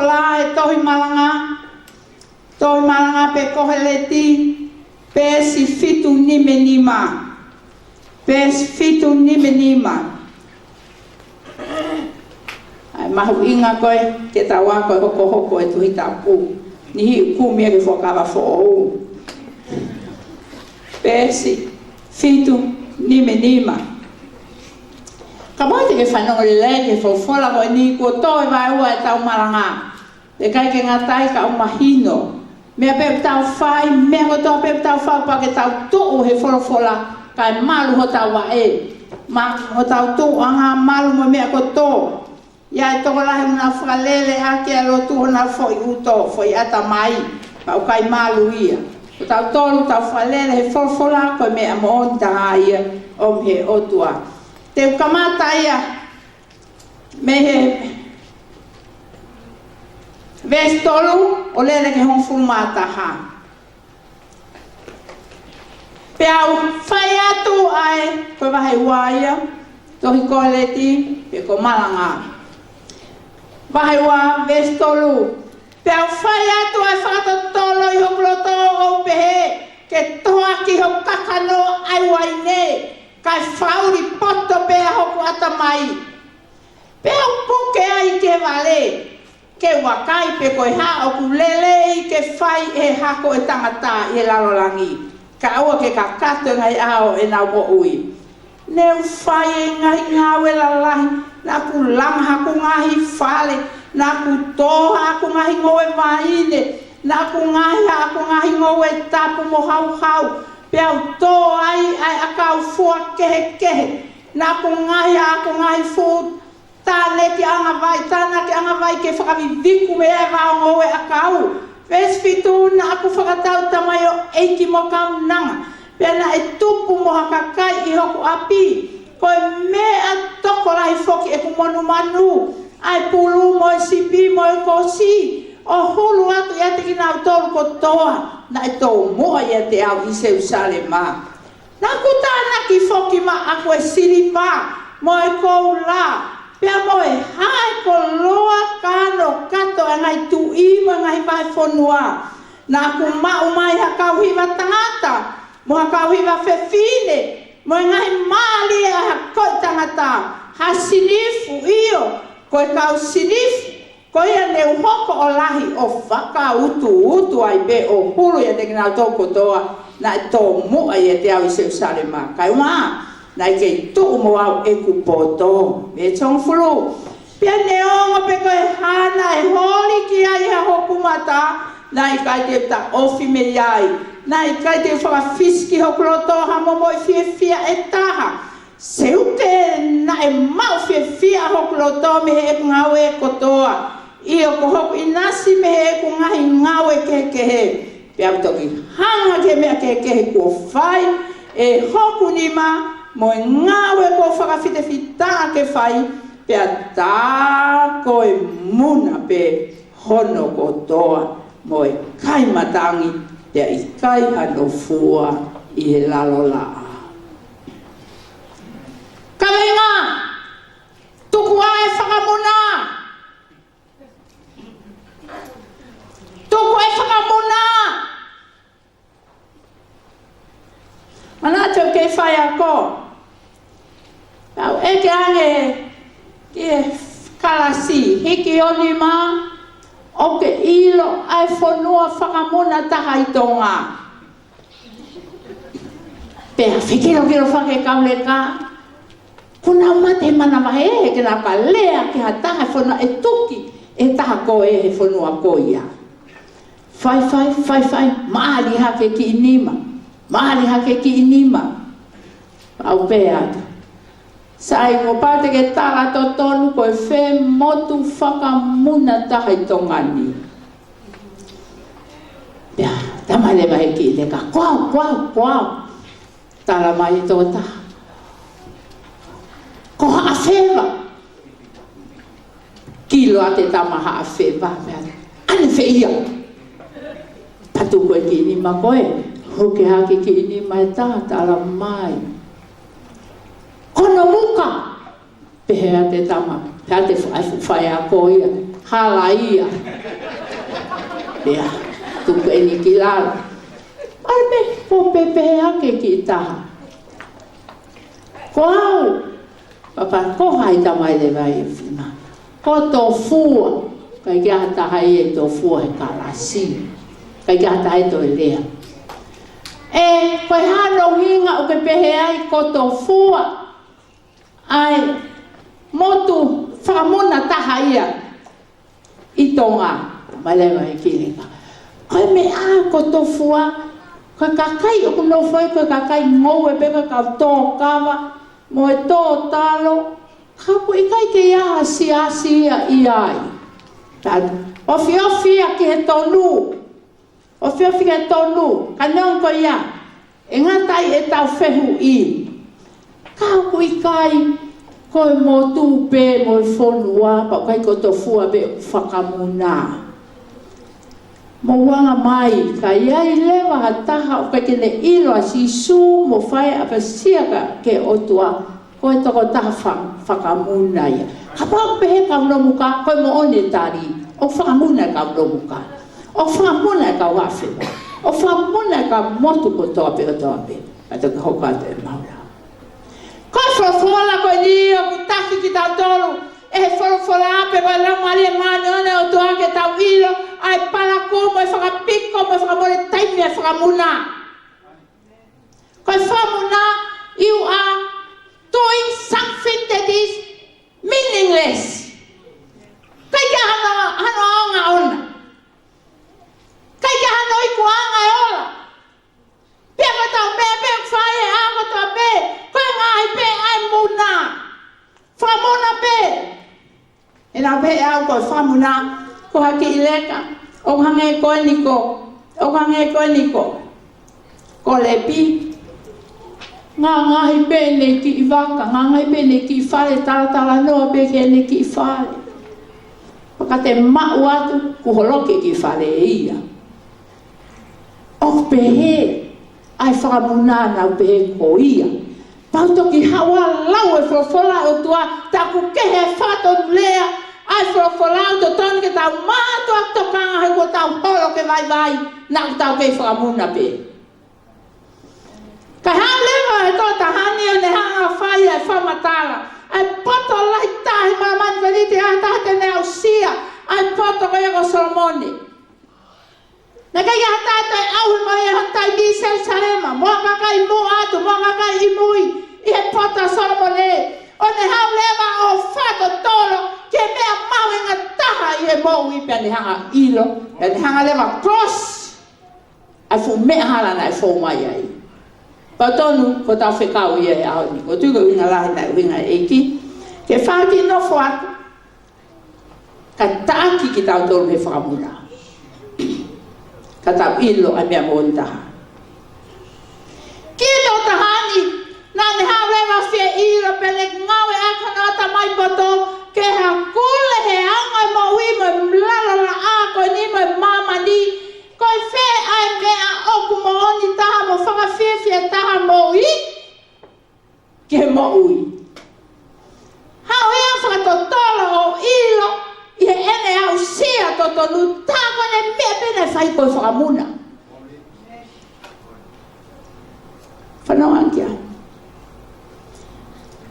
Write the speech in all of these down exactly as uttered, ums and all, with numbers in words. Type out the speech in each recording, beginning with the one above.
Tola he tohi malanga, tohi malanga pē Koheleti, peesi fitu nima nima. Peesi fitu nima nima. ʻAi, mahuʻinga ko ē ke tau ako e hokohoko e Tohi Tapu. Niʻihi ʻoku kumi ʻa e Fuakava Foʻou. Peesi fitu nima nima. Kapau te ke fanongo lelei ki he folofola ko eni, kuo tō e vaeua ʻetau malanga. ʻIkai ke ngata ai ka ʻoku mahino. Meʻa pē ʻoku tau fai, meʻa kotoa pē ʻoku tau fai, pau ke tau tuʻu he folofola, kae malu hotau vaʻe. Malu hotau tuʻuʻanga, malu mo e meʻa kotoa. ʻI ai e tokolahi ʻoku nau fakalele ʻaki ʻa e lotu honau foʻi ʻuto, foʻi ʻatamai, pea ʻoku ʻikai malu ia. Ko tautolu, tau fakalele he folofola, ko e meʻa moʻoni taha ia ʻoku ʻomi he ʻOtua. Te u kamata ia mei he veesi tolu ʻo lele ki he hongofulu mā taha. Pea u fai atu ʻa e, ko e vahe ua ia, tohi Koheleti, pe ko e malanga. Vahe ua, veesi tolu. Pea u fai atu ʻa e fakatotolo ʻi hoku loto ʻo u pehē, ke tohoaki hoku kakano ʻa e uaine, kae fauli poto pē ʻa hoku ʻatamai. Pea u puke ai ki he vale, ke u vakai pe ko e hā ʻoku lelei ke fai ʻe he hako ʻo e tangata ʻi he lalo langi, kae ʻoua ke kakato e ngaahi ʻao ʻenau moʻui. Ne u fai e ngaahi ngāue lalahi, naʻa ku langa haku ngaahi fale, naʻa ku tō haku ngaahi ngoue vaine, naʻa ku ngaohi haku ngaahi ngoue tapu mo hauhau, pea u tō ai ʻa e ʻakau fua kehekehe, naʻa ku ngaohi haku ngaahi fuʻu tānaki anga vai, tānaki anga vai ke fakaviviku mei ai e vao ngoue ʻakau. Veesi fitu, naʻa ku fakatau tamaioʻeiki mo kaunanga, pea naʻe tupu mo ha kakai ʻi hoku ʻapi. Ko e meʻatokolahi foki ʻeku monumanu, ʻa e pulu mo e sipi mo e kosi, ʻo hulu atu ʻiate kinautolu kotoa, naʻe tomuʻa ʻiate au ʻi Selūsalema. Naʻa ku tānaki foki maʻaku e siliva mo e koula, pea mo e haʻa koloa kano kato ʻa e ngaahi tuʻi mo e ngaahi vahefonua. Naʻa ku maʻu mai ha kau hiva tangata, mo ha kau hiva fefine, mo e ngaahi mālie ʻa ha koʻi tangata, ha sinifu, ʻio, ko e kau sinifu, ko ia ne u hoko ʻo lahi ʻo fakautuutu ai pē ʻo hulu ʻiate kinautolu kotoa, naʻe tomuʻa ʻiate au ʻi Selūsalema. Kae ʻumaʻā, naʻe kei tuʻu mo au ʻeku poto. Veesi hongofulu. Pea neongo pe ko e hā naʻe holi ki ai ʻa hoku mata, naʻe ʻikai te u taʻofi mei ai. Naʻe ʻikai te u fakafisi ki hoku loto ha momoʻi fiefia ʻe taha. Seuke, naʻe maʻu fiefia hoku loto mei heʻeku ngāue kotoa, ʻio, ko hoku ʻinasi mei heʻeku ngaahi ngāue kehekehe. Pea u toki hanga ki he meʻa kehekehe kuo fai ʻe hoku nima, mo e ngāue kuo fakafitefitaʻa ke fai, pea tā ko e muna pē hono kotoa, mo e kai matangi, pea ʻikai hano fua ʻi he lalo laʻā. Kaveinga, tuku ʻa e fakamuna. Tuku e fakamuna. Manatu ʻeku kei faiako. Tau ʻeke ange ki he kalasi, hiki ʻo nima, ʻoku ke ʻilo ʻa e fonua fakamuna taha ʻi Tonga? Pea fekilokilo faka e kau leka. Kuo nau mate he manavahē, he ʻikai ke nau ka lea ki ha taha he fonua ʻe tuki ʻe he taha ko ē he fonua ko ia. Faifai, faifai, maʻali hake kiʻi nima. Maʻali hake kiʻi nima. Au pē atu. Sai, kuo pau te ke tala totonu ko e fē motu fakamuna taha ʻi Tonga ni? Pea, talamai leva ʻe he kiʻi leka, ko au, ko au, ko au. Talamai ʻe he tokotaha, ko Haʻafeva. Kilo atu e tama Haʻafeva, pea ʻanefē ia? Patu ko e kiʻi nima ko ē, huke hake kiʻi nima ʻe taha, talamai, ko Nomuka. Pehē atu e tama, pehē atu e fa-, fuʻu faiako ia, Hala ia. Pea tuku eni ki lalo. ʻAlu pē, ko e pehē ange ki taha. Ko au, papa, ko hai tamai leva ʻi fima. Ko Tofua, ʻikai ke ʻi ai ha taha ia ʻi Tofua he kalasi. ʻIkai ke ʻi ai ha taha ia ʻi Toelea. ʻE, ko e hā hono ʻuhinga ʻoku ke pehē ai ko Tofua? ʻA e motu fakamuna taha ia ʻi Tonga, mai leva ʻe Kileka. Ko e meʻa ko Tofua, ko e kakai ʻoku nofo ai, ko e kakai ngoue pē, ko e kau tōkava, mo e tōtalo, ka ʻoku ʻikai ke ʻi ai ha siasi ia ʻi ai. Ka ofiofi ia ki he tonu, ofiofi ki he tonu, ka neongo ia, ʻe ngata ai ʻetau fehuʻi. Ka ʻoku ʻikai ko e motu pē mo e fonua, pea ʻoku ʻikai ko Tofua pē ʻoku fakamuna. Mou anga mai, ka ʻi ai leva ha taha ʻoku ʻikai ke ne ʻilo ʻa Sīsū mo fai ʻapasia ki he ʻOtua, ko e tokotaha fa-, fakamuna ia. Kapau ʻoku pehē kau Nomuka, ko e moʻoni e tali, ʻoku fakamuna e kau Nomuka. ʻOku fakamuna e kau Afewa. ʻOku fakamuna e kau motu kotoa pē, kotoa pē. Ka toki hoko atu ʻemau lau. Ko e folofola ko eni ʻoku taki kitautolu ʻe he folofola pē ko e Laumālie Māʻoniʻoni ʻo e ʻOtua ke tau ʻilo ʻa e palakū mo e fakapiko mo e fakamole taimi ʻa e fakamuna. Ko e fakamuna, you are doing something that is meaningless. ʻIkai ke ʻi ai hano, hano ʻaonga ʻona. ʻIkai ke ʻi ai hano ikuʻanga e ola. Pea ko ʻetau meʻa pē ʻoku fai he ʻaho kotoa pē, ko e ngaahi pē ʻa e muna. Fakamuna pē. ʻE nau pehē ʻe au ko e fakamuna, ko ha kiʻi leka, ʻoku hangē ko eni ko, ʻoku hangē ko eni ko, ko Lepi. Ngaahi pē ʻene kiʻi vaka, ngaahi pē ʻene kiʻi fale, talatalanoa pē ki heʻene kiʻi fale. Pea ka te maʻu atu, kuo holoki e kiʻi fale ʻe ia. ʻOku pehē ʻa e fakamuna, nau pehē ko ia. Pea u toki haʻu ʻo lau e folofola ʻa e ʻOtua, tā ʻoku kehe e fakatonulea ʻa e folofola, ʻoku totonu ke tau mātuʻaki tokanga he kuo tau holo ke vaivai, naʻa tau kei fakamuna pē. Kae haʻu leva e tokotaha ni ʻo ne hanga ʻo fai e fakamatala. ʻA e poto lahi taha ʻi māmani, ko e lite ʻa e taha te ne aʻusia ʻa e poto ko ia ko Solomone. Naʻe ʻikai ha taha toe ʻauha mai ia ha taimi ʻi Selusalema, mo e kakai muʻa atu, mo e kakai ʻi mui, ʻi he poto ʻa Solomone. ʻO ne haʻu leva ʻo fakatotolo ki he meʻa mahuʻinga taha ʻi he moʻui, pea ne hanga ʻilo, pea ne hanga leva cross ʻa e fuʻu meʻa hala naʻe fou mai ai. Pea tonu, ko ʻetau fekau ia he ʻaho ni, ko e tuʻu ko e ʻuhinga lahi naʻe ʻuhinga ʻEiki, ke fai ki nofo atu, ka taʻaki kitautolu he fakamuna. Ka tau ʻilo ʻa e meʻa moʻoni taha. Ki he tokotaha ni, naʻa ne haʻu leva ʻo fie ʻilo pea ne ngāue ʻaki hono ʻatamai poto, ke hakule he anga e moʻui mo e lalo laʻā ko eni mo e māmani, ko e fē ʻa e meʻa ʻoku moʻoni taha mo fakafiefia taha moʻui ki he moʻui. Haʻu ia ʻo fakatotolo ʻo ʻilo ʻi heʻene aʻusia totonu, tā ko ʻene meʻa pē naʻe fai ko e fakamuna. Fanongo ange ki ai.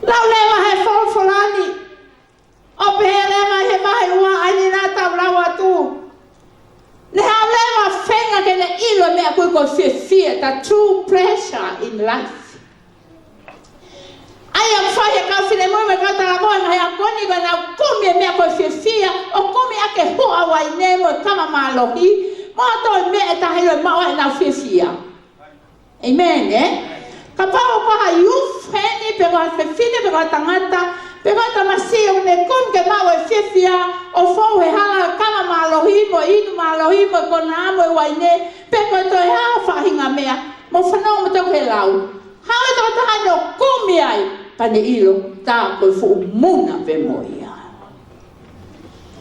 Lau leva he folofola ni, ʻo pehē leva he vahe ua ʻa eni naʻa tau lau atu. Ne haʻu leva ʻo feinga ke ne ʻilo e meʻa ko ē ko e fiefia, the true pleasure in life. ʻA ia ʻoku fai he kau finemui mo e kau talavoa he ngaahi ʻaho ko eni, ko ʻenau kumi e meʻa ko e fiefia, ʻo kumi ʻaki e huʻa uaine mo e kama mālohi, mo e toe meʻa ʻe taha ʻe ʻilo ʻe maʻu ai ʻenau fiefia. ʻĒmeni, ē? Kapau ko ha youth heni, pe ko ha fefine, pe ko ha tangata, pe ko ha tamasiʻi ʻoku ne kumi ke maʻu e fiefia, ʻo fou he hala kama mālohi, mo e inu mālohi, mo e konā, mo e uaine, pe ko e toe hā ha faʻahinga meʻa, mou fanongo mo toki lau. Haʻu e tokotaha ni ʻo kumi ai, pea ne ʻilo, tā ko e fuʻu muna pē mo ia.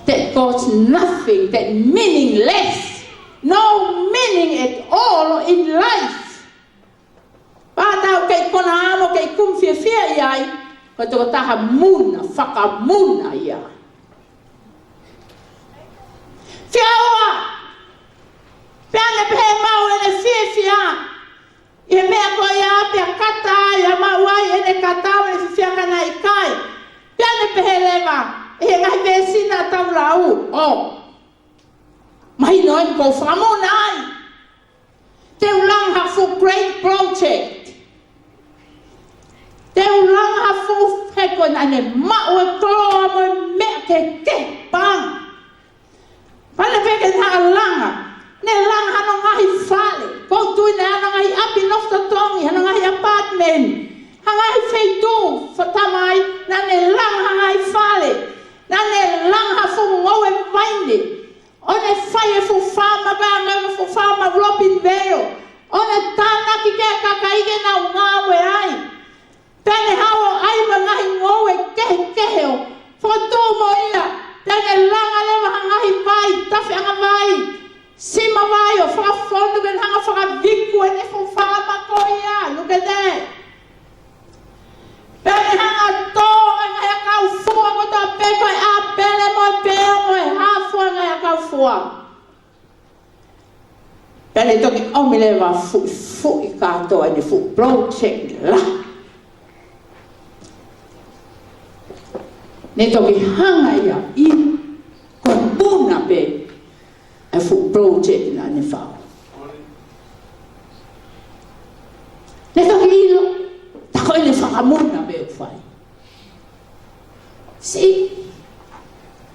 That got nothing, that meaningless, no meaning at all in life. Pea tau kei konā mo kei kumi fiefia ʻi ai, ko e tokotaha muna, fakamuna ia. Fie ua. Pea ne pehē maʻu ʻene fiefia ʻi he meʻa ko ia, pea kata ai, ʻa maʻu ai ʻene kata ʻo ʻene fiefia ka naʻe ʻikai. Pea ne pehē leva ʻi he ngaahi veesi naʻa tau lau, ʻo mahino eni ʻoku ou fakamuna ai. Te u langa ha fuʻu great project. Te u langa ha fuʻu, he ko ena naʻa ne maʻu e koloa mo e meʻa kehekehe paʻanga. Pea ne pehē ke ne hanga ʻo langa. Ne langa hano ngaahi fale. ʻOku ou tui naʻe ʻi ai hano ngaahi ʻapi nofo totongi, hano ngaahi apartment, ha ngaahi feituʻu fakamai, naʻa ne langa ha ngaahi fale. Naʻa ne langa ha fuʻu ngoue vaine. ʻO ne fai e fuʻu faama, pea ne fuʻu faama Robinvale. ʻO ne tānaki ki he kakai ke nau ngāue ai. Pea ne haʻu ʻo ʻai mo e ngaahi ngoue kehekehe ʻo fokotuʻu mo ia. Pea ne langa leva ha ngaahi vai, tafeʻanga vai, sima vai, ʻo fakafonu ke ne hanga ʻo fakaviku ʻene fuʻu faama ko ia. Look at that. Pea ne hanga ʻo tō e ngaahi ʻakau fua kotoa pē, ko e ʻāpele mo e pea mo e hā fua, ngaahi ʻakau fua. Pea ne toki ʻomi leva fuʻifuʻi kātoa ʻene fuʻu project lahi. Ne toki hanga ia ʻo ʻilo ko e muna pē e fuʻu project naʻa ne fai. Ne toki ʻilo, tā ko ʻene fakamuna pē ʻoku fai. See,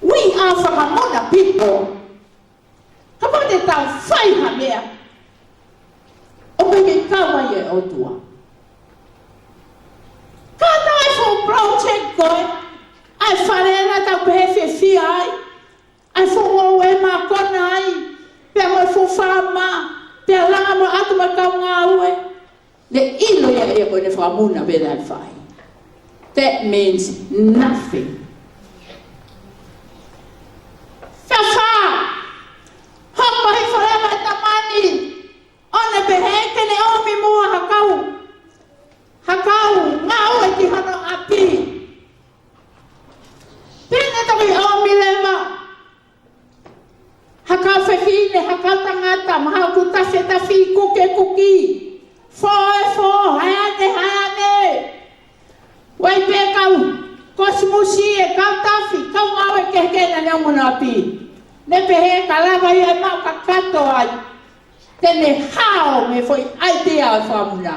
we are fakamuna people. Kapau te tau fai ha meʻa, ʻoku ʻikai ke kau ai e ʻOtua. Kātaki e fuʻu project ko ē, ʻa e fale naʻa tau pehē fiefia ai, ʻa e fuʻu ngoue mākona ai, pea mo e fuʻu faama, pea langa mo ʻatu mo e kau ngāue. Ne ʻilo ia ʻe ia ko ʻene fakamuna pē naʻe fai. That means nothing. Pea fā, hoko hifo leva e tama ni, ʻo ne pehē ke ne ʻomi muʻa ha kau, ha kau ngāue ki hono ʻapi. Pea ne toki ʻomi leva ha kau fefine, ha kau tangata, mahalo ʻoku tafi e tafi, kuki e kuki, fō e fō, hae ane, hae ane. Vai pē kau kosimusi, e kau tafi, kau ngāue kehekehe naʻa ne ʻomi ki hono ʻapi. Ne pehē ka lava ia ʻe maʻu kakato ai, te ne hao mei he foʻi ʻaitea ʻo e fakamuna.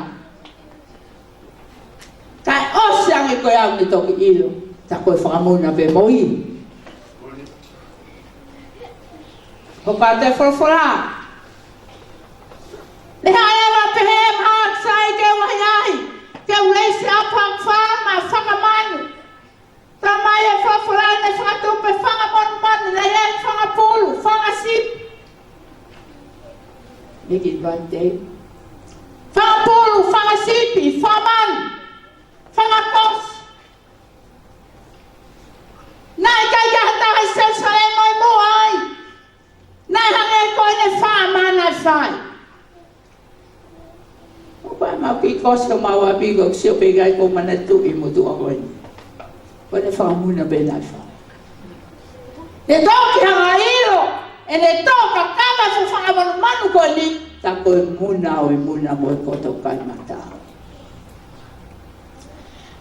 Kae ʻosi ange ko ia ne toki ʻilo, tā ko e fakamuna pē mo ia. Hoko atu e folofola. Ne hanga leva ʻo pehē, mahalo sai ke u ahiahi, ke u leisi ʻapaʻapa mo fakamanu. Talamai ʻe he folofola naʻe fakatupu e fanga monumanu, naʻe ʻi ai e fanga pulu, fanga sipi. Make it one day. Fanga pulu, fanga sipi, fanga manu, fanga kosi. Naʻe ʻikai ke ʻi ai ha taha ʻi Selusalema ʻi muʻa ai. Naʻe hangē ko ʻene faama naʻe fai. ʻOku ʻi ai ʻemau kiʻi kosi ʻo ʻemau ʻapi, ʻoku ou sio pē ʻikai ko e manatuʻi motuʻa ko eni. Ko ʻene fakamuna pē naʻe fai. Ne toki hanga ʻo ʻilo ʻene tō kakava e fuʻu fanga monumanu ko eni, tā ko e muna ʻo e muna mo e koto kai mata.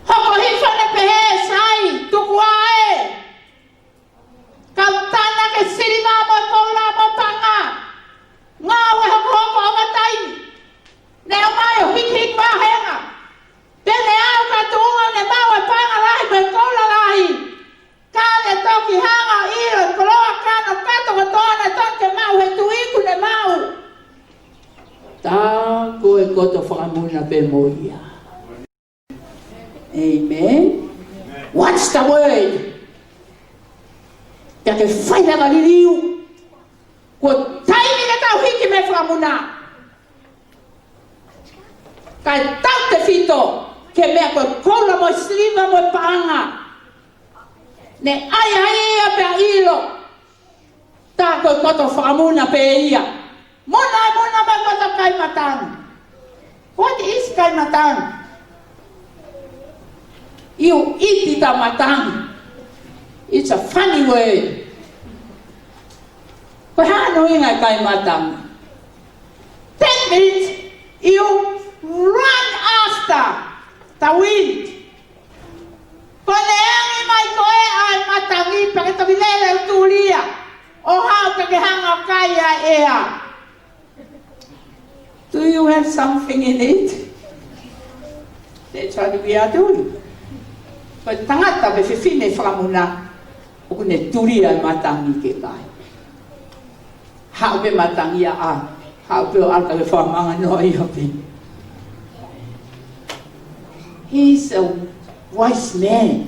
Hoko hifo ne pehē, sai, tuku ā ē. Kau tānaki e siliva mo e koula mo e paʻanga. Ngāue hokohoko ʻo e taimi. Ne ʻomai ʻo hikihiki vāhenga. Pea ne aʻu ki tuʻa ne maʻu e paʻanga lahi mo e koula lahi. Ka ne toki hanga ʻo ʻilo e koloa kanokato kotoa naʻe totonu ke maʻu ʻe he tuʻi kuo ne maʻu. Tā ko e koto fakamuna pē mo ia. Amen. What's the word? Pea ke fai leva liliu. Ko e taimi ke tau hiki mei he fakamuna, kae tautefito ki he meʻa ko e koula mo e siliva mo e paʻanga. Ne ʻai ai ia pea ʻilo, tā ko e koto fakamuna pē ia. Muna, muna mai koto kai matangi. What is kai matangi? You eat the matangi. It's a funny word. Ko e hā hono ʻuhinga e kai matangi? That means you run after the wind. Ko ʻene angi mai ko ē ʻa e matangi pea ke toki lele ʻo tulia, ʻo haʻu pea ke hanga ʻo kai ʻa e ʻea. Do you have something in it? That's what we are doing. Ko e tangata pe fefine fakamuna, ʻoku ne tulia e matangi ke kai. Haʻu pē matangi ia ʻa, haʻu pē ʻo ʻalu ke fakamanga noa ia pē. He's a wise man.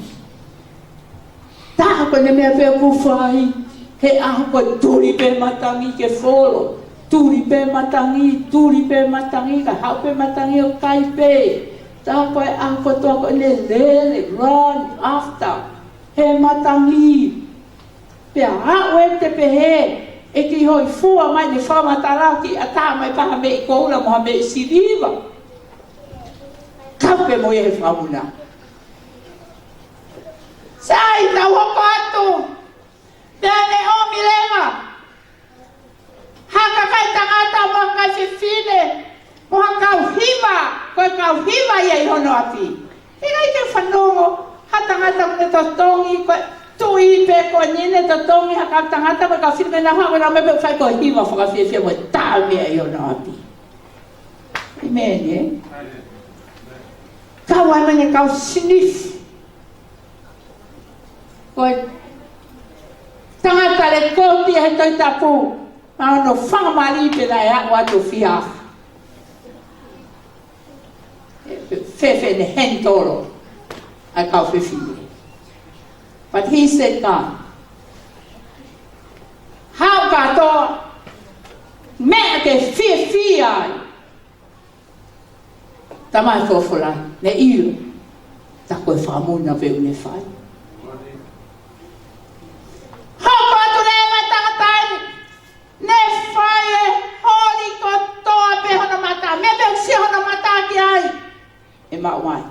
Taha ko ʻene meʻa pē ʻoku fai, he ʻaho ko ē tuli pē matangi ke folo, tuli pē matangi, tuli pē matangi, ka haʻu pē matangi ʻo kai pē. Taha ko ē ʻaho kotoa ko ʻene lele, run after, he matangi. Pea aʻu ē te pehē, ʻe kiʻi hōifua mai ne fakamatala ki ʻatā mai pē ha meʻi koula mo ha meʻi siliva. Kau pē mo ia he fakamuna. Sai, tau hoko atu. Pea ne ʻomi leva ha kakai tangata mo ha kakai fefine, mo ha kau hiva, ko e kau hiva ia ʻi hono ʻapi. ʻIkai ke fanongo ha tangata mo ne totongi, ko e tuʻi pē ko eni ne totongi ha kau tangata mo e kau fefine na ha, ko e na me pe fai ko e hiva fakafiefia mo e taʻu meʻa ʻi hono ʻapi. ʻĒmeni, ē? Kau ai mo ʻene kau sniff. Ko e tangata lekooti he Tohi Tapu, naʻa ne fakamali pē naʻe aʻu atu ʻo fie afe. Fēfē ʻene handle ʻa e kau fefine. But he said, "God, haʻu kātoa, meʻa ke fiefia ai." Tamai folofola, ne ʻilo, tā ko e fakamuna pē ʻoku ne fai. Hoko atu leva e tangata ni, ne fai e holi kotoa pē hono mata, meʻa pē ʻoku sio hono mata ki ai, ʻe maʻu ai.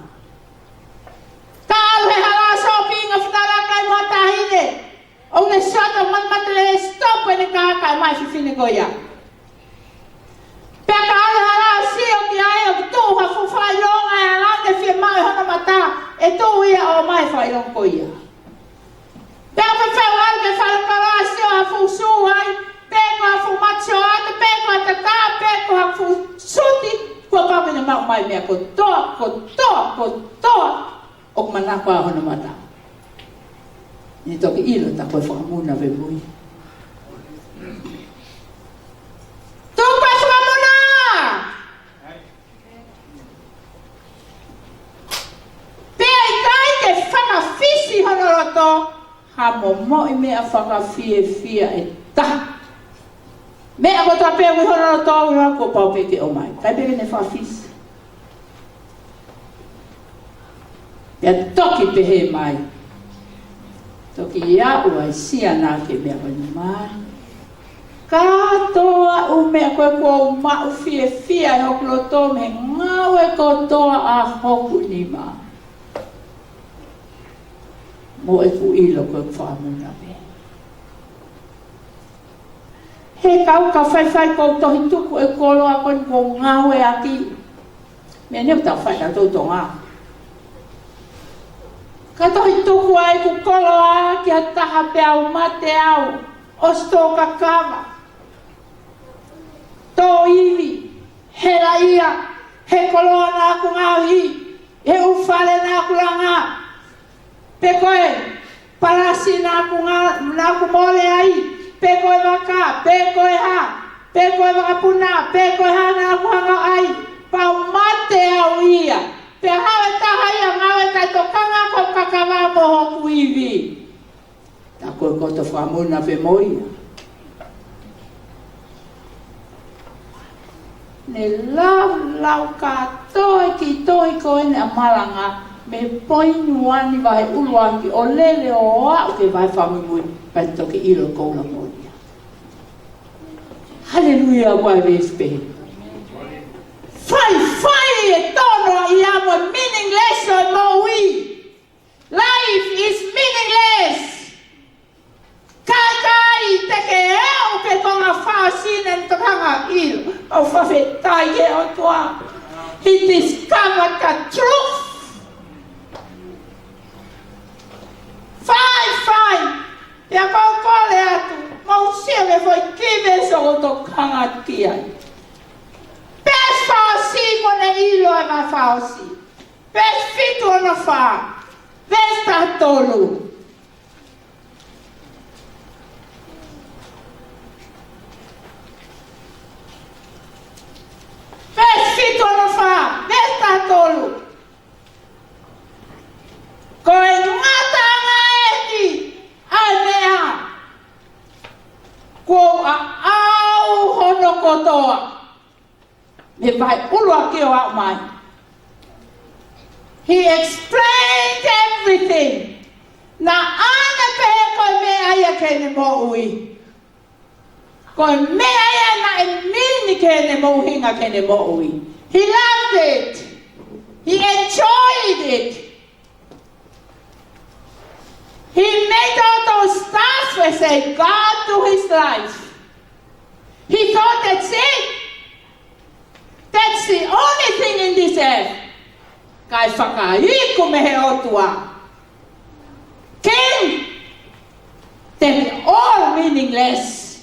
Ka ʻalu he hala sōpinga fetalakai mo ha taʻahine, ʻoku ne sio atu mo e mata lele, stop ʻene kākā, ʻomai e fefine ko ia. Pea ka ʻalu he hala ʻo sio ki ai ʻoku tuʻu ha fuʻu fakaʻilonga ʻi he hala, te fiemaʻu ʻe hono mata ʻe tuʻu ia ʻo ʻomai e fakaʻilonga ko ia. Pea ka fai ʻalu ki he fale koloa ʻo sio ha fuʻu sū ai, pe ko ha fuʻu mata sioata, pe ko ha tatā, pe ko ha fuʻu suti, kuo pau ke ne maʻu mai e meʻa kotoa, kotoa, kotoa ʻoku manako ai hono mata. Ne toki ʻilo tā ko e fakamuna pē mo ia. Tuku e fakamuna! Pea ʻikai ke fakafisi hono loto ha momoʻi meʻa fakafiefia ʻe taha. Meʻa kotoa pē ʻoku ʻi hono loto, ʻoku ʻikai, kuo pau pē ke ʻomai. ʻIkai pē ke ne fakafisi. Pea toki pehē mai, toki aʻu ai siana ke meʻa ko eni mai. Kātoa ʻū meʻa ko ē kuo u maʻu fiefia ʻi hoku loto mei he ngāue kotoa ʻa hoku nima, mo ʻeku ʻilo ko e fakamuna pē. He ka u ka faifai ko u tohi tuku e koloa ko eni kuo u ngāueʻaki. Meʻa ni ʻoku tau fai ʻi Tonga. Ka tohi tuku ai ʻeku koloa ki ha taha pea u mate au, ʻosi tō kakava, tō ivi, helaʻia, he koloa naʻa ku ngaohi, he ʻū fale naʻa ku langa, pe ko e palasi naʻa ku nga-, naʻa ku mole ai, pe ko e vaka, pe ko e hā, pe ko e vakapuna, pe ko e hā naʻa ku hanga ʻo ʻai, pea u mate au ia. Pea haʻu e taha ia ʻo ngāue taʻetokanga ko e kakava mo hoku ivi. Tā ko e koto fakamuna pē mo ia. Ne laulau kātoa e kiʻi tohi ko eni ʻa Malanga, mei he poini uani vahe ʻuluaki ʻo lele ʻo aʻu ki he vahe fakamuimui, pea toki ʻilo e koula mo ia. Haleluia, ʻoku ʻi ai e veesi pehē. Faifai e tono ia mo e meaningless ʻo e moʻui. Life is meaningless. Kae ʻikai te ke aʻu ki he ko Discover the truth. Fai, fai. Pea ʻoku ou kole atu, mou sio ki he foʻi kiʻi veesi ʻoku ou tokanga ki ai. Veesi fakaʻosi, ko ʻene ʻilo ʻa e veesi fakaʻosi. Veesi fitu ono fā. Veesi taha tolu. Veesi fitu ono fā, veesi taha tolu. Ko e ngataʻanga eni ʻa e meʻa kuo aʻu hono kotoa. Mei he vahe ʻuluaki ʻo aʻu mai. He explained everything. Naʻa ne pehē ko e meʻa ia ki heʻene moʻui. Ko e meʻa ia naʻe mini ki heʻene moʻuhinga, ki heʻene moʻui. He loved it. He enjoyed it. He made all those stars with a God to his life. He thought that's it. That's the only thing in this earth. Kae fakaiku mei he ʻOtua. King, that's all meaningless.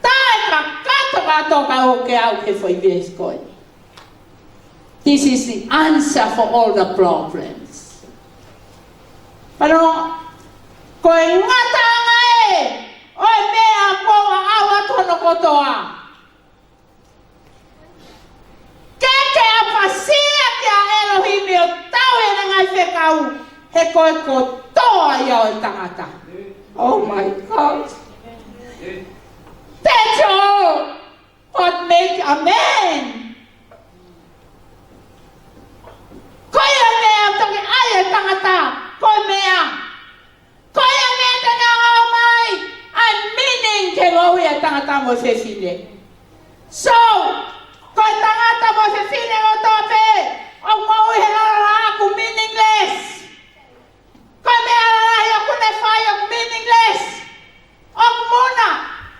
Taʻekakato kātoa ka ʻoku ke aʻu ki he foʻi veesi ko eni. This is the answer for all the problems. Pano, ko e ngataʻanga ē ʻo e meʻa kuo aʻu atu hono kotoa. Ke ke ʻapasia kia ʻElohimi ʻo tauhi ʻene ngaahi fekau, he ko e kotoa ia ʻo e tangata. Oh my God. That's all what make a man. Ko ia meʻa toki ʻai e tangata, ko e meʻa. Ko ia meʻa te ne ʻomai ʻa e meaning ki he moʻui ʻa e tangata mo e fefine. So, ko e tangata mo e fefine kotoa pē ʻoku moʻui he lalo ʻoku meaningless. Ko e meʻa lalahi ʻoku ne fai ʻoku meaningless. ʻOku muna.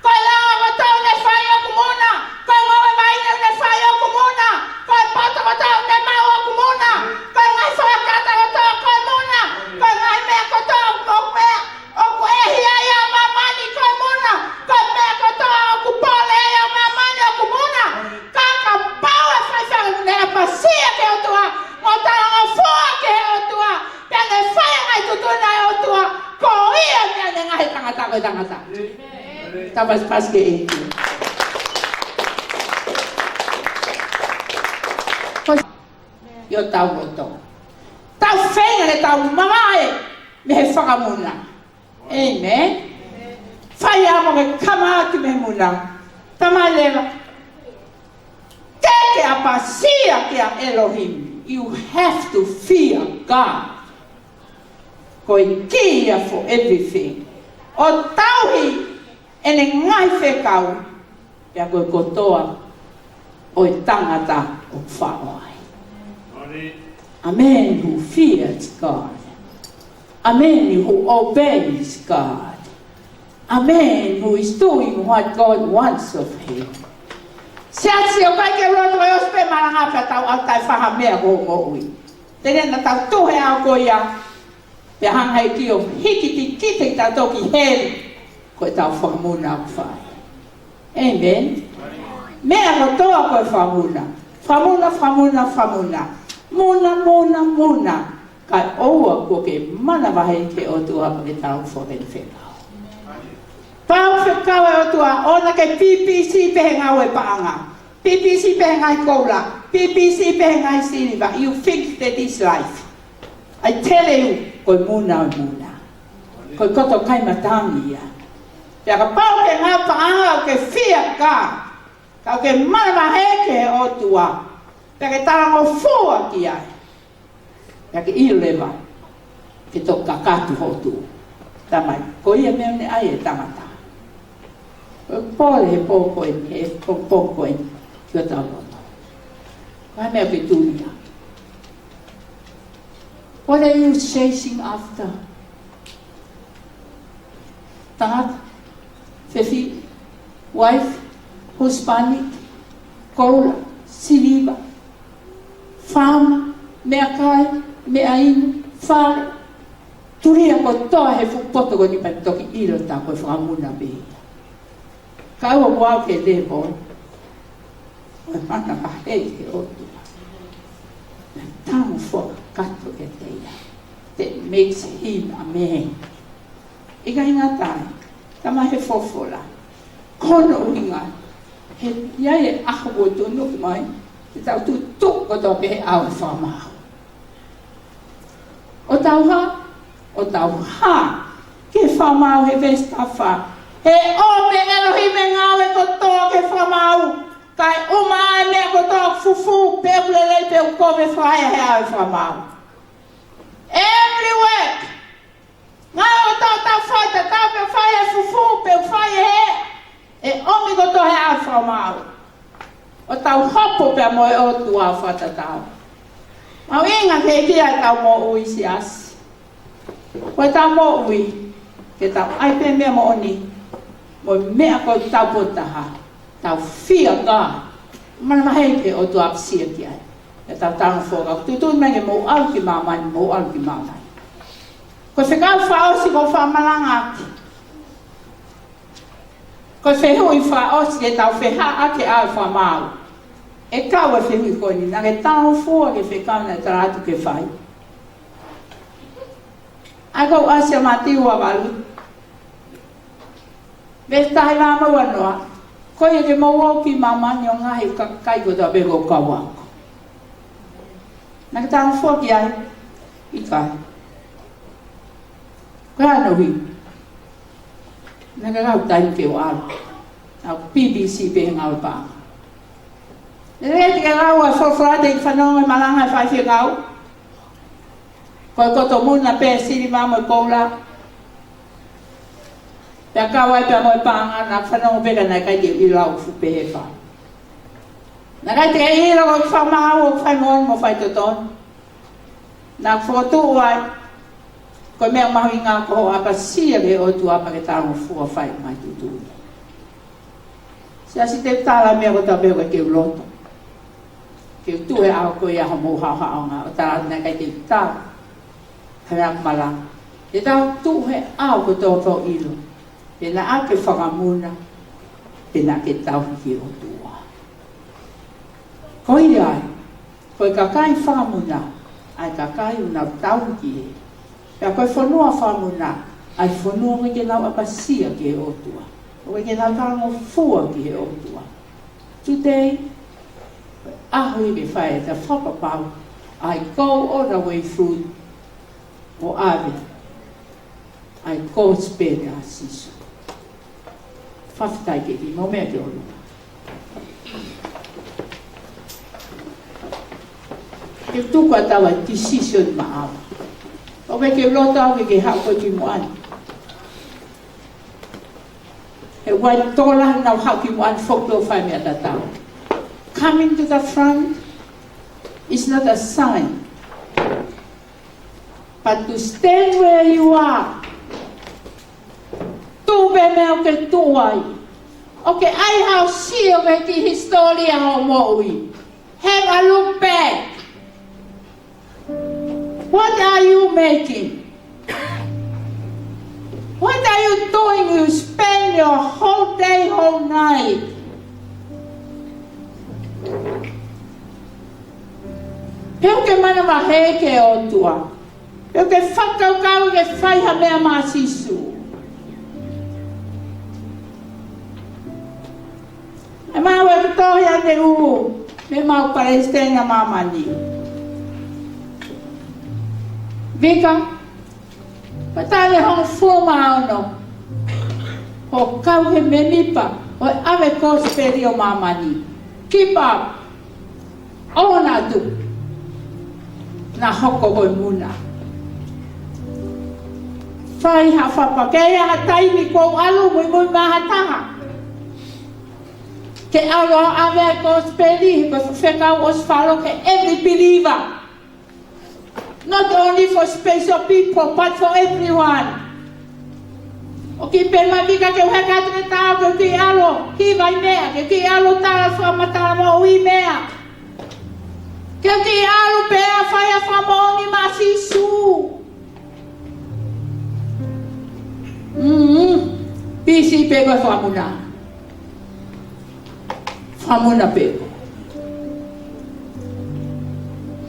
Ko e langa kotoa ʻoku ne fai ʻoku muna. Ko e ngoue vaine ʻoku ne fai ʻoku muna. Ko e poto kotoa ʻoku ne maʻu ʻoku muna. Ko e ngaahi faingataʻa kotoa ko e muna. Ko e ngaahi meʻa kotoa ʻoku, ʻoku meʻa, ʻoku ʻehiʻehi ai ʻa māmani ko e muna. Ko e meʻa kotoa ʻoku pole ai ʻa māmani ʻoku muna. Ka kapau ʻe fai fakaʻapasia ki he ʻOtua, mo talangofua ki he ʻOtua, pea ne fai e ngaahi tuʻutuʻuni ʻa e ʻOtua, ko ia meʻa ne ngaohi e tangata ko e tangata. Tau pasipasi ki he ʻEiki. ʻI hotau loto. Tau feinga ke tau mamaʻo mei he fakamuna. ʻĒmeni. Fai amo ke kamata mei he muna. Talamai leva, ke ke ʻapasia kia ʻElohimi. You have to fear God. Ko e key ia for everything. ʻO tauhi ʻene ngaahi fekau, pea ko e kotoa ʻo e tangata ʻoku faʻo ai. A man who fears God. A man who obeys God. A man who is doing what God wants of him. Siasi, ʻoku ʻikai ke loto ʻo ʻosi pē malanga pea tau ʻalu ʻo fai ha meʻa ko hoʻo moʻui. Te ne na tau tuhe au ko ia. Pea hanga ʻe he ʻEiki ʻo hiki kitautolu ki heli, ko ʻetau fakamuna ʻoku fai. ʻĒmeni. Meʻa kotoa ko e fakamuna. Fakamuna, fakamuna, fakamuna. Muna, muna, muna. Kae ʻoua kuo ke manavahē ki he ʻOtua pea ke talangofua ki heʻene fekau. Pau fekau ʻa e ʻOtua, ʻoua naʻa ke pipisi pē he ngāue paʻanga. Pipisi pē he ngaahi koula. Pipisi pē he ngaahi siliva. You think that is life. I tell you, ko e muna ʻo e muna. Ko e koto kai matangi ia. Pea kapau ke ngāue paʻanga ʻoku ke fear God, ka ʻoku ke manavahē ki he ʻOtua, pea ke talangofua ki ai, pea ke ʻilo leva ke toki kakato hoʻo tuʻu. Talamai, ko ia meʻa ne ʻai e tangata. Ko e pole he pō ko eni, he pō, pō ko eni, ki hotau loto. Ko e hā e meʻa ʻoku ke tuli ai? What are you chasing after? Tangata, fefine, wife, husband, koula, siliva, Fāma, meʻakai, meʻainu, fale, tulia kotoa he fuʻu poto ko eni pea toki ʻilo tā ko e fakamuna pē ia. Ka ʻoua muʻa ke lēvolo ʻo e mana mahei ki he ʻOtua. Naʻe talangofua kakato kiate ia. That makes him a man. ʻIkai ngata ai, talamai he folofola, ko hono ʻuhinga, he ʻi ai e ʻaho kuo tuʻunuku mai, te tau tuʻu kotoa pē he ʻao ʻo e fakamaau. ʻO tau hā, ʻo tau hā ki he fakamaau he veesi taha fā. He ʻomi ʻe ʻElohimi e ngāue kotoa ki he fakamaau, kae ʻumaʻā e meʻa kotoa ʻoku fufū, pe ʻoku lelei, pe ʻoku kovi, ʻe fai he ʻao ʻo e fakamaau. Every work. Ngāue ʻoku tau fai, tatau pe ʻoku fai ʻe he fufū, pe ʻoku fai ʻe he, ʻe ʻomi kotoa he ʻao ʻo e fakamaau. ʻO tau hopo pea mo e ʻOtua ʻo fakatatau. Mahuʻinga ke ʻi ai ʻetau moʻui siasi. Ko ʻetau moʻui, ke tau ʻai pē meʻa moʻoni, mo e meʻa ko ʻetau potu taha, tau fiekaia, mana mahei ki he ʻOtua ʻapasia ki ai. Ke tau talangofua, ka tuʻutuʻuni mai ke mou ʻalu ki māmani, mou ʻalu ki māmani. Ko e fekau fakaʻosi ʻoku ou fakamalanga ʻaki. Ko e fehuʻi fakaʻosi ke tau fehāʻaki e ʻao ʻo e fakamaau. ʻE kau e fehuʻi ko eni, naʻá ke talangofua ki he fekau naʻe tala atu ke fai? ʻA ia ko e ʻasi ʻa Mātiu ua valu, veesi taha hiva mo e ua noa. Ko ia ke mou ō ki māmani ʻo ngaahi kakai kotoa pē ʻoku kau ako. Naʻá ke talangofua ki ai? ʻIkai. Ko e hā hono ʻuhinga? Naʻá ke lau taimi ke ʻalu. ʻA e B B C pē he ngāue paʻanga. Lele te ke lau ʻa e folofola te ke fanongo he malanga ʻa e faifekau. Ko e koto muna pē siliva mo e koula. Pea kau ai pea mo e paʻanga, naʻá ku fanongo pē ka naʻe ʻikai te u ʻilo ʻoku fuʻu pehē fau. Naʻe ʻikai te u ʻilo ko e fakamaau ʻoku fai moʻoni mo faitotonu. Naʻá ku fokotuʻu ai, ko e meʻa mahuʻinga ko hoʻo ʻapasia ki he ʻOtua pea ke talangofua fai mai tuʻutuʻuni. Siasi, te u tala meʻa kotoa pē ʻoku ʻikai ke u loto. Ke u tuʻu he ʻao ko ia hoʻomou haʻohaʻonga ʻo tala naʻe ʻikai te u tala. He naʻá ku malanga, te tau tuʻu he ʻao kotoa pē ʻo ʻilo pe naʻá ke fakamuna, pe naʻá ke tauhi ki he ʻOtua. Ko ia ai, ko e kakai fakamuna, ʻa e kakai ʻoku nau tauhi ki he. Pea ko e fonua fakamuna, ʻa e fonua ʻoku ʻikai ke nau ʻapasia ki he ʻOtua. ʻOku ʻikai ke nau talangofua ki he ʻOtua. Today, ko e ʻaho ia ke fai ʻeta fakapapau, I go all the way through, ʻo ʻave ʻa e kosipeli ʻa Sīsū. Fakafetaʻi. Ke kiʻi mou meʻa ki ʻolunga. Ke tuku atu ʻa e decision maʻau. ʻOku ʻikai ke u loto au ke ke haʻu koe ki muʻa ni. He ʻoku ʻi ai e tokolahi ʻoku nau haʻu ki muʻa ni foki ʻo fai meʻa tatau. Coming to the front is not a sign. But to stand where you are, tuʻu pē meʻa ʻoku ke tuʻu ai. ʻOku ke ʻai haʻo sio ki he kiʻi hisitōlia hoʻo moʻui. Have a look back. What are you making? What are you doing? You spend your whole day, whole night. Pe ʻoku ke manavahē ki he ʻOtua? Pe ʻoku ke fakakaukau ke fai ha meʻa maʻa Sīsū? ʻE maʻu e tohi ʻa e ʻū, mei he maʻu palesiteni ʻa māmani. Vika, ko e taʻu ʻe hongofulu mā ono hoʻo kau he mēmipa ʻo e ʻave kosipeli ʻo māmani. Keep up. ʻOua naʻa tuku. Naʻa hoko ko e muna. Fai ha fapa, ke ʻi ai ha taimi kuo u ʻalu muimui mai ha taha ke ʻalu ʻo ʻave ʻa e kosipeli, he ko e fekau ʻOsifalo ki he every believer. Not only for special people, but for everyone. ʻOku pehē mai Vika ke u heka atu ki he taʻu, ke u kiʻi ʻalu ʻo hiva ʻi meʻa, ke u kiʻi ʻalu ʻo tala fakamatala moʻui ʻi meʻa. Ke u kiʻi ʻalu pē ʻo fai ha fakamoʻoni maʻa Sīsū. Mm, pisi pē ko e fakamuna. Fakamuna pē.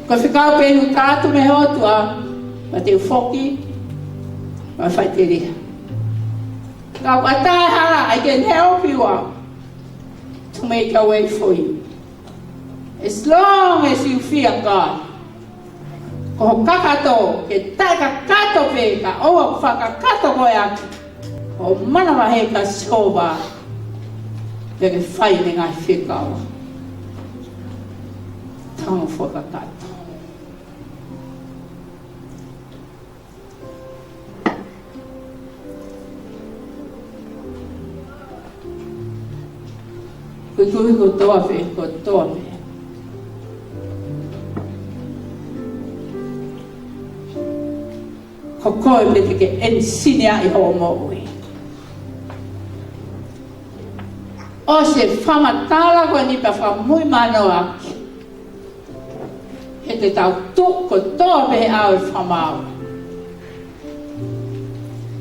Ko e fekau pē ʻoku ou tala atu mei he ʻOtua, pea te u foki, pea faʻiteliha. Kapau ʻe ʻi ai ha hala, I can help you out to make a way for you. As long as you fear God. Ko hoʻo kakato, ke taʻekakato pē, kae ʻoua kuo fakakakato koe ʻaki hoʻo manavahē kia Sihova, pea ke fai ʻene ngaahi fekau. Tango fakakakato. Kuikui kotoa pē, kotoa pē. Ko koe pē te ke ʻenisinia ʻi hoʻo moʻui. ʻOsi e fakamatala ko eni pea fakamuimui mai ʻaki. He te tau tuʻu kotoa pē he ʻao ʻo e fakamaau.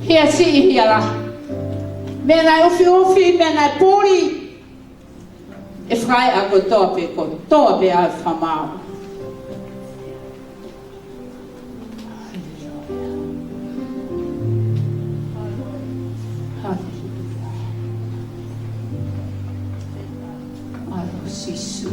Hia siʻi, hia lahi. Meʻa naʻe ufiufi, meʻa naʻe puli. ʻE fai ʻa kotoa pē, kotoa pē ʻa e fakamaau. Haleluia. Haleluia. ʻAlo Sīsū.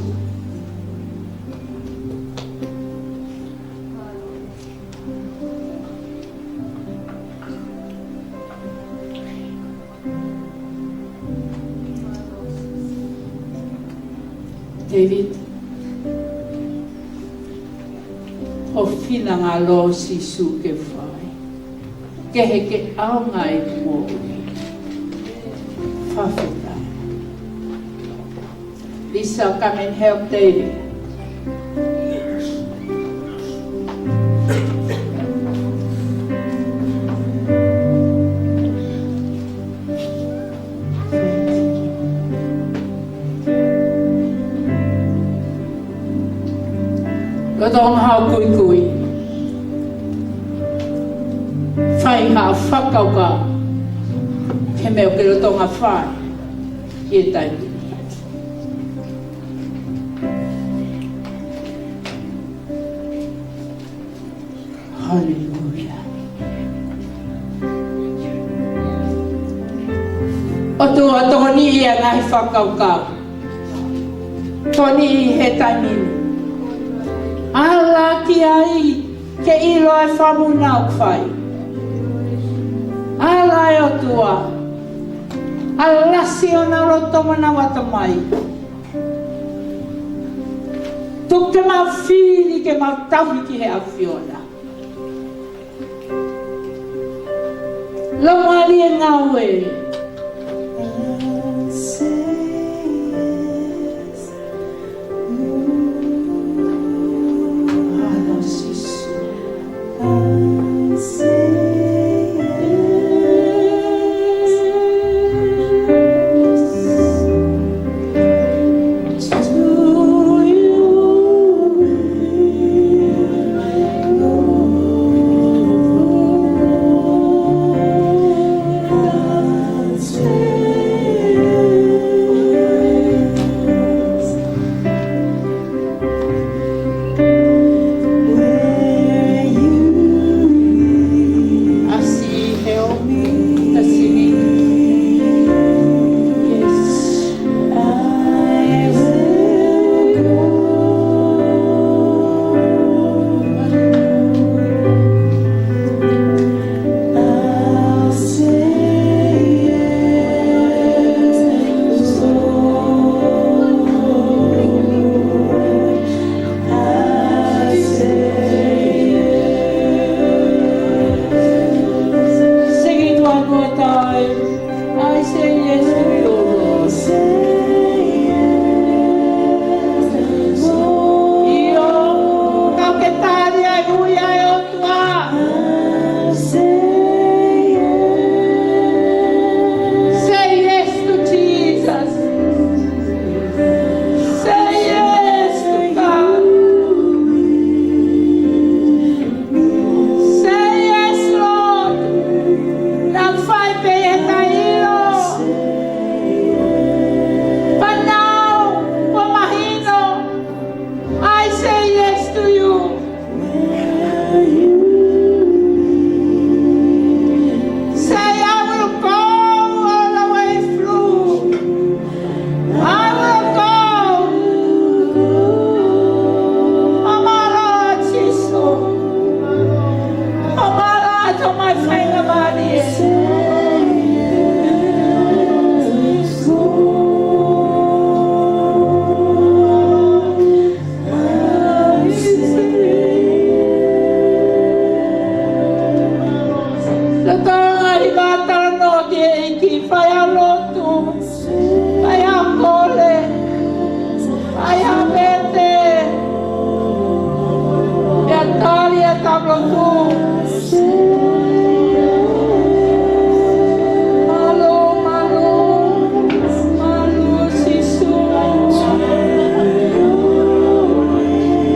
David, ko e finangalo ʻo Sīsū ke fai. Ke heke ʻaonga ʻeku moʻui. Fakafetaʻi. Lisa, come and help David. Lolotonga haʻo kuikui, fai haʻo fakakaukau ki he meʻa ʻoku ke lolotonga fai ʻi he taimi ni. Haleluia. ʻOtua, tokoniʻi ʻa e ngaahi fakakaukau. Tokoniʻi he taimi ni. Ala ki ai ke ʻilo e fakamuna ʻoku fai. Ala ʻe ʻOtua. Ala Siona ʻo lolotonga ʻenau ʻatamai. Tuku ke mau fili ke mau tauhi ki he ʻAfiona. Laumālie Ngāue. Fai ha lotu, fai ha kole, fai ha vete, pea tali ʻetau lotu. Mālō, mālō, mālō Sīsū.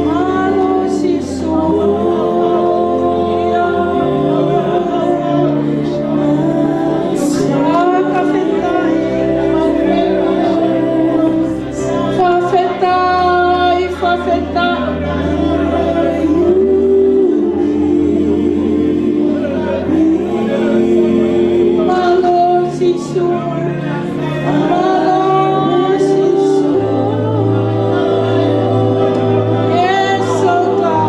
Mālō Sīsū. Fakafetaʻi. Fakafetaʻi, fakafetaʻi. Mālō Sīsū. Mālō Sīsū. Yes, oh God.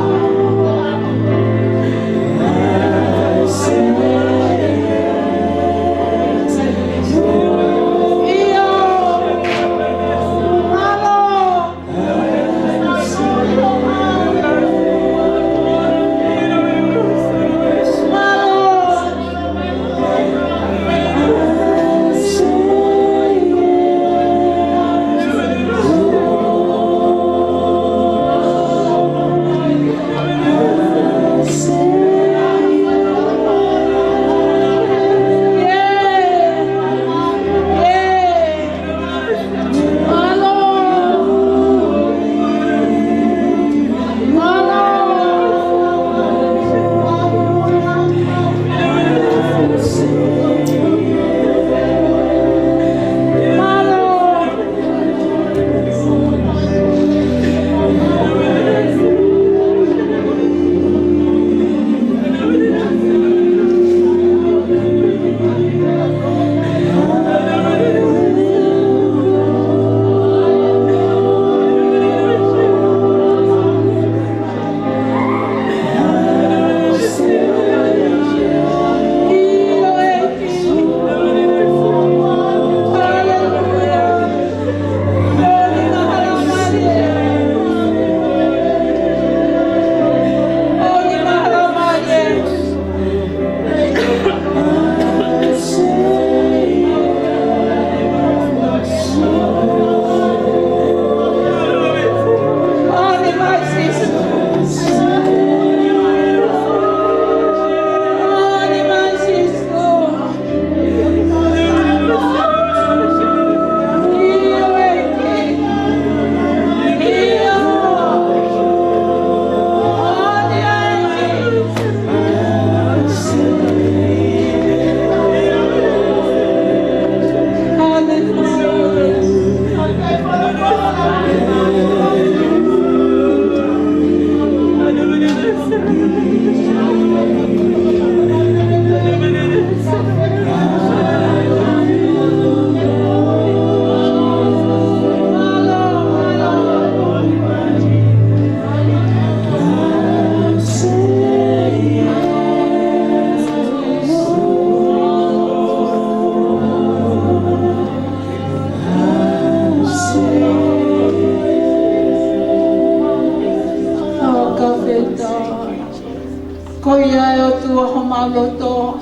Ko ia ʻe ʻOtua homau loto,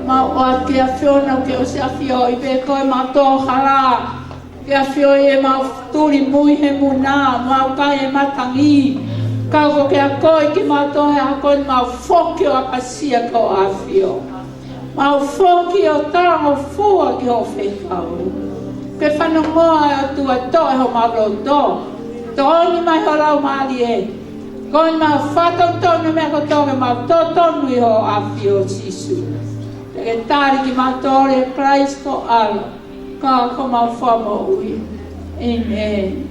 mau ʻoatu ke ʻafioʻi ʻoku ke ʻosi ʻafioʻi pē koe ʻemau tō hala. Ke ʻafioʻi ʻemau tuli mui he muna, mau kai he matangi. Ka ʻoku ke akoʻi kimautolu he ʻaho ko eni, mau foki ʻo ʻapasia ki hoʻo ʻAfio. Mau foki ʻo talangofua ki hoʻo fekau. Ke fanongoa ʻe ʻOtua, toʻo ʻe homau loto. Tokoni mai ho Laumālie. Ko eni mau fakatonutonu meʻa kotoa ke mau totonu ʻi hoʻo ʻAfio Sīsū. Te ke tali kimautolu ʻe Kalaisi ko ho ʻAlo, ka ko homau Fakamoʻui. ʻĒmeni.